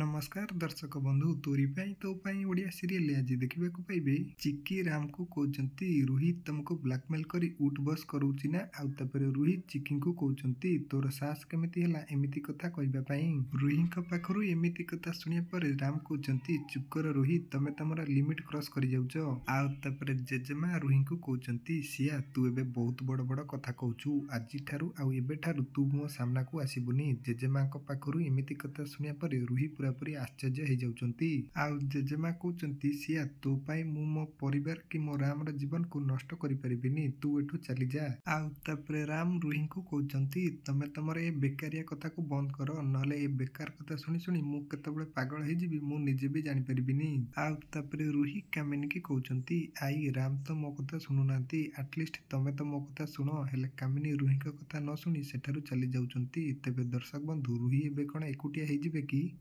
ନମସ୍କାର ଦର୍ଶକ ବନ୍ଧୁ, ତୋରି ପାଇଁ ତୋ ପାଇଁ ଓଡ଼ିଆ ସିରିଏଲ ଆଜି ଦେଖିବାକୁ ପାଇବେ। ଚିକି ରାମକୁ କହୁଛନ୍ତି, ରୋହିତ ତମକୁ ବ୍ଲାକମେଲ କରି ଉଠ ବସ୍ କରଉଛି ନା? ଆଉ ତାପରେ ରୋହିତ ଚିକିଙ୍କୁ କହୁଛନ୍ତି, ତୋର ସାହସ କେମିତି ହେଲା ଏମିତି କଥା କହିବା ପାଇଁ? ରୋହିଙ୍କ ପାଖରୁ ଏମିତି କଥା ଶୁଣିବା ପରେ ରାମ କହୁଛନ୍ତି, ଚୁପ୍ କର ରୋହିତ, ତମେ ତମର ଲିମିଟ କ୍ରସ୍ କରିଯାଉଛ। ଆଉ ତାପରେ ଜେଜେମା ରୋହିଙ୍କୁ କହୁଛନ୍ତି, ସିଆ ତୁ ଏବେ ବହୁତ ବଡ଼ ବଡ଼ କଥା କହୁଛୁ, ଆଜିଠାରୁ ଆଉ ଏବେଠାରୁ ତୁ ମୋ ସାମ୍ନାକୁ ଆସିବୁନି। ଜେଜେମାଙ୍କ ପାଖରୁ ଏମିତି କଥା ଶୁଣିବା ପରେ ରୁହି ପୁରାପୁରି ଆଶ୍ଚର୍ଯ୍ୟ ହେଇଯାଉଛନ୍ତି। ଆଉ ଜେଜେମା କହୁଛନ୍ତି, ସିଆ ତୋ ପାଇଁ ମୁଁ ମୋ ପରିବାର କି ମୋ ରାମର ଜୀବନକୁ ନଷ୍ଟ କରିପାରିବିନି, ତୁ ଏଠୁ ଚାଲିଯା। ଆଉ ତାପରେ ରାମ ରୁହିଙ୍କୁ କହୁଛନ୍ତି, ତମେ ତମର ଏ ବେକାରିଆ କଥାକୁ ବନ୍ଦ କର, ନହେଲେ ଏ ବେକାର କଥା ଶୁଣି ଶୁଣି ମୁଁ କେତେବେଳେ ପାଗଳ ହେଇଯିବି ମୁଁ ନିଜେ ବି ଜାଣିପାରିବିନି। ଆଉ ତାପରେ ରୁହି କାମିନୀକି କହୁଛନ୍ତି, ଆଈ ରାମ ତ ମୋ କଥା ଶୁଣୁନାହାନ୍ତି, ଆଟଲିଷ୍ଟ ତମେ ତ ମୋ କଥା ଶୁଣ। ହେଲେ କାମିନୀ ରୁହିଙ୍କ କଥା ନ ଶୁଣି ସେଠାରୁ ଚାଲି ଯାଉଛନ୍ତି। ତେବେ ଦର୍ଶକ ବନ୍ଧୁ, ରୁହି ଏବେ କଣ ଏକୁଟିଆ ହେଇଯିବେ କି?